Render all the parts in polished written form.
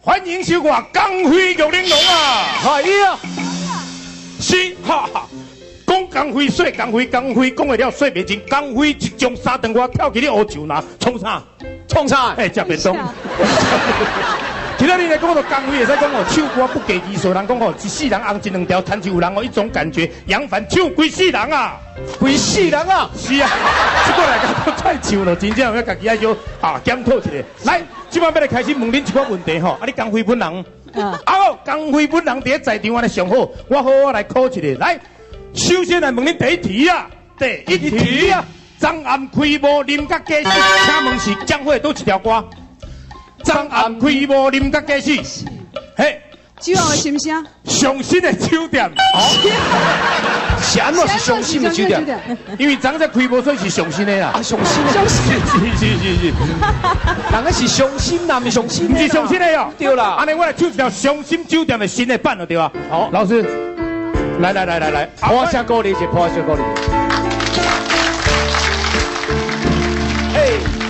歡迎收看《江輝玉玲瓏》啊！係啊，是，哈哈。講江輝說江輝，江輝講會了說袂盡，江輝一將三頓我跳起咧烏樹林，創啥？創啥？哎，食便當。今仔日來講到江輝，會使講哦，唱歌不計字數，人講哦，一世人紅一兩條，親像有人哦，一種感覺，揚帆唱規世人啊，規世人啊，是啊，這個來講再唱咯，真正要家己愛少啊檢討一下。來，這擺欲來開始問恁一寡問題吼，啊，你江輝本人，啊，江輝本人佇咧在場按呢上好，我好好來考一下。來，首先來問恁第一題啊，第一題啊，昨暗開幕啉甲假死，請問是江蕙佗一條歌？昨暗開幕啉甲假死，嘿，酒後的心聲，上新的酒店，是按怎是上新的酒店？因為昨才開幕，所以是上新的啦。啊，上新的，上新，是是是是，人家是上新啦，毋是上新毋是上新的喲。對啦。按呢我來唱一條上新酒店的新的版就對啊。好，老師，來來來來來，破聲鼓勵一下，破聲鼓勵。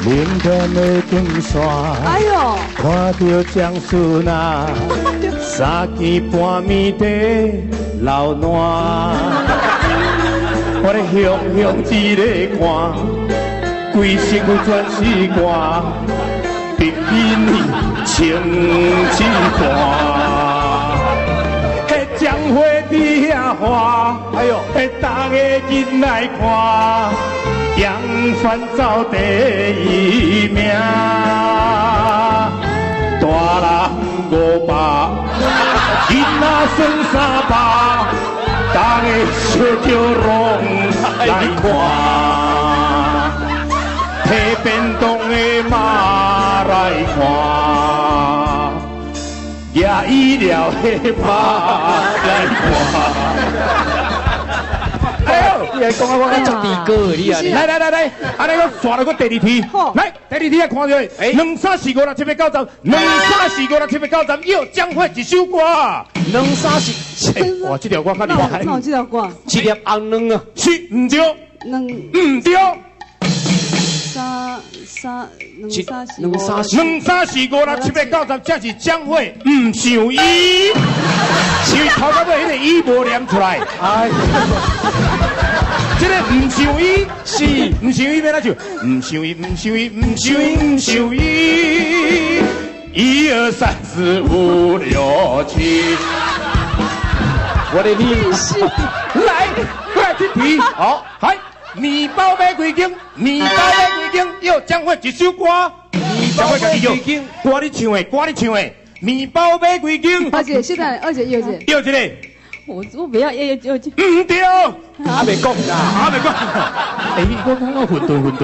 明天的長線，哎呦，看著江孫啊，三更半暝在流汗，我咧雄雄一个汗，規身軀全是汗，比基尼穿一半，彼江蕙佇遐喊，哎呦，彼逐个緊來看。揚帆走第一名，大人500，囡仔算300，逐个小叫攏來看，提便當的嘛來看，舉醫療的嘛來看。哎呦，你來講啊，我較足甜歌的你啊！來來來來，按呢我刷了個第二題。來，第二題啊，看著，兩三四五六七八九十，兩三四五六七八九十，喲，江蕙一首歌。兩三四，哇，這條歌較厲害。哪有這條歌？一粒紅卵啊！是，毋對。兩。毋對。三三兩三四兩三四兩三四五六七八九十，這是江蕙毋想伊，因為頭到尾彼個伊無念出來。哎，這個毋想伊是毋想伊欲按怎唱？毋想伊，毋想伊，毋想伊，毋想伊。一二三四五六七，我的你來，過來這題。好，來。麵包買幾斤？麵包買幾斤？喲，江蕙一首歌。麵包買幾斤？歌你唱的，歌你唱的。麵包買幾斤？二姐，現在二姐，二姐。又一個。我不要，又又又。毋對。還袂講啦，還袂講。欸，我感覺混沌混沌。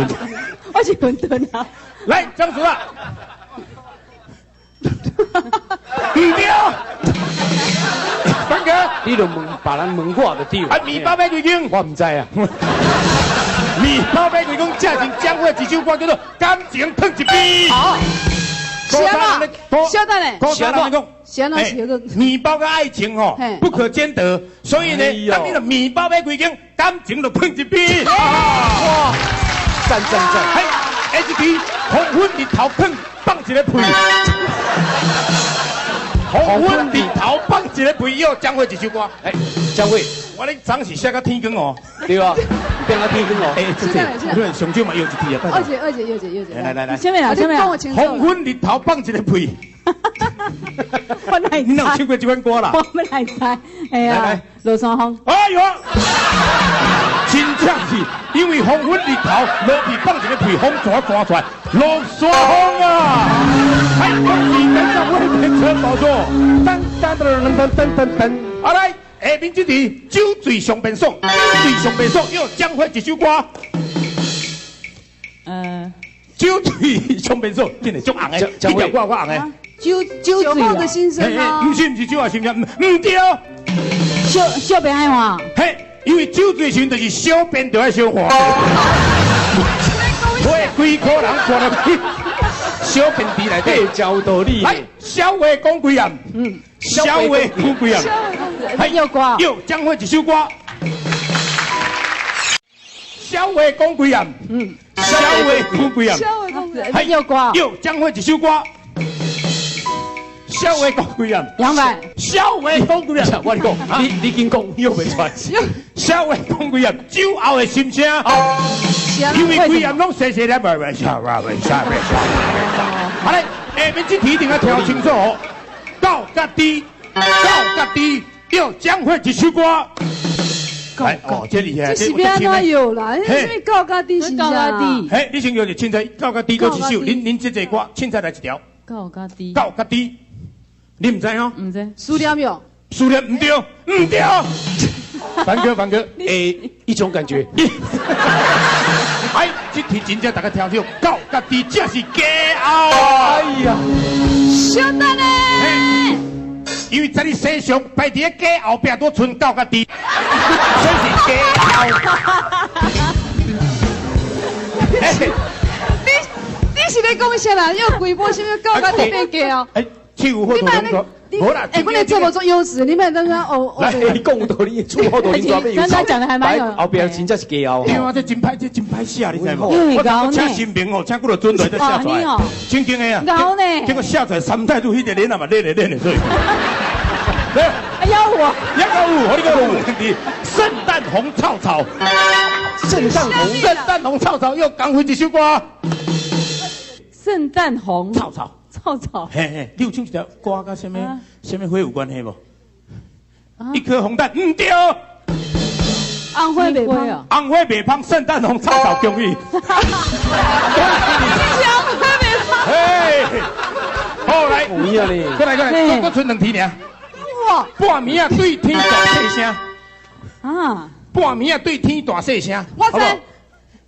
我是混沌啊。來，張淑啊。毋對。凡哥，你就問別人問我就對。啊，麵包買幾斤？我毋知啊。麵包買幾斤？這是江蕙一首歌叫做《感情囥一邊》。好，是啊，稍等咧，稍等講，是按怎是個麵包佮愛情吼不可兼得，所以呢，當你的麵包買幾斤，感情就囥一邊。哇，讚讚讚！嘿，下一題，黃昏日頭囥放一个屁。黃昏日頭放一个屁，喲，江蕙一首歌。哎，江蕙，我咧昨是寫到天光哦。對啊，變到天光哦。哎，這這上少嘛搖一題啊。二姐，二姐，二姐，二姐。來來來，啥物啊？啥物啊？黃昏日頭放一個屁。我來你哪有唱過這款歌啦？我欲來猜，哎呀，落山風。哎呦，真正是，因為黃昏日頭落去放一個屁，風怎鑽出來？落山風啊！哎，恭喜登上衛冕城寶座。噔噔噔噔噔噔噔。好來，下面這題酒醉上便爽，酒醉上便爽，喲，江蕙一首歌。酒醉上便爽，真的足紅的，這條歌我紅的。酒酒醉的心聲啊！毋是毋是酒後心聲，毋對。小小便愛換。嘿，因為酒醉時陣就是小便就愛小換。我規箍人看落去，小便池內底真有道理。來，小話講幾暗？小話講幾暗？還有歌。喲，江蕙一首歌。小話講幾暗？小話講幾暗？小話講幾還有歌。喲，江蕙一首歌。小痟話講幾暗？200。痟話講幾暗？我跟你講，你緊講，你又袂出來。痟話講幾暗？酒後的心聲，因為規暗攏細細粒，袂袂痟袂痟袂痟。好嘞，下面這題一定要聽清楚哦。狗佮豬，狗佮豬，叫江蕙一首歌。來哦，這厲害，這是欲按怎藥啦？這啥物狗佮豬是啥？嘿，你先叫一凊彩，狗佮豬佗一首，恁這個歌凊彩來一條。狗佮豬。狗佮豬，你毋知哦？毋知。思念喲。思念毋對，毋對。凡哥，凡哥，欸，一種感覺。哎，這題真正大家聽清楚，狗佮豬這是假後。哎呀，小等下。因為在你身上擺佇個假後壁都賰狗佮豬，所以是假後。你是咧講啥啦？要規波啥物狗佮豬變假後？哎，手好多。無啦，欸，阮的節目足優質，你莫等下哦。來，你講有道理，出好多恁大尾有。剛剛講的還蠻有。後邊真正是假後。對啊，這真歹，這真歹寫，你知無？我請新兵哦，請幾個準隊才寫出來。真經的啊。𠢕呢？結果寫出來三態度，彼個臉也嘛練咧練咧，所以。來，幺五，一個五，我呢個五，聖誕紅草草，聖誕紅，聖誕紅草草，又講回一首歌。聖誕紅草草。草草，嘿嘿，你有唱一條歌佮啥物啥物花有關係無？一顆紅蛋，毋對。紅花袂芳，紅花袂芳，聖誕紅草草恭喜。你是紅花袂芳。嘿，好來，過來過來，閣賰兩題爾。哇！半暝仔對天大細聲。啊！半暝仔對天大細聲。我知。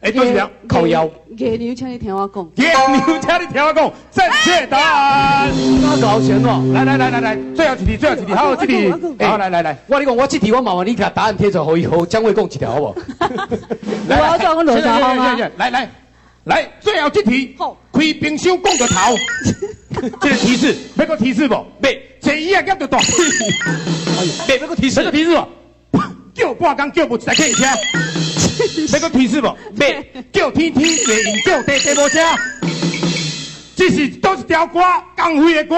哎，對了，靠腰。月娘，請你聽我講。月娘，請你聽我講，正確答案。那搞錢哦！來來來來來，最後一題，最後一題，好，這題，好，來來來，我跟你講，我這題我麻煩你共答案貼出來，予伊予江蕙講一條，好無？我要做個羅小嗎？來來來，最後這題，開冰箱講著頭，這個提示，欲閣提示無？欲，坐椅仔夾著大腿，欲，欲閣提示，欲閣提示無？叫半工叫無一台客車。欲閣提示無？欲，叫天天袂應，叫地地無聲。這是佗一條歌？江蕙的歌。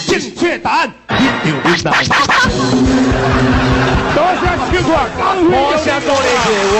正確答案，一條你來。多謝收看，江蕙多謝多謝哇！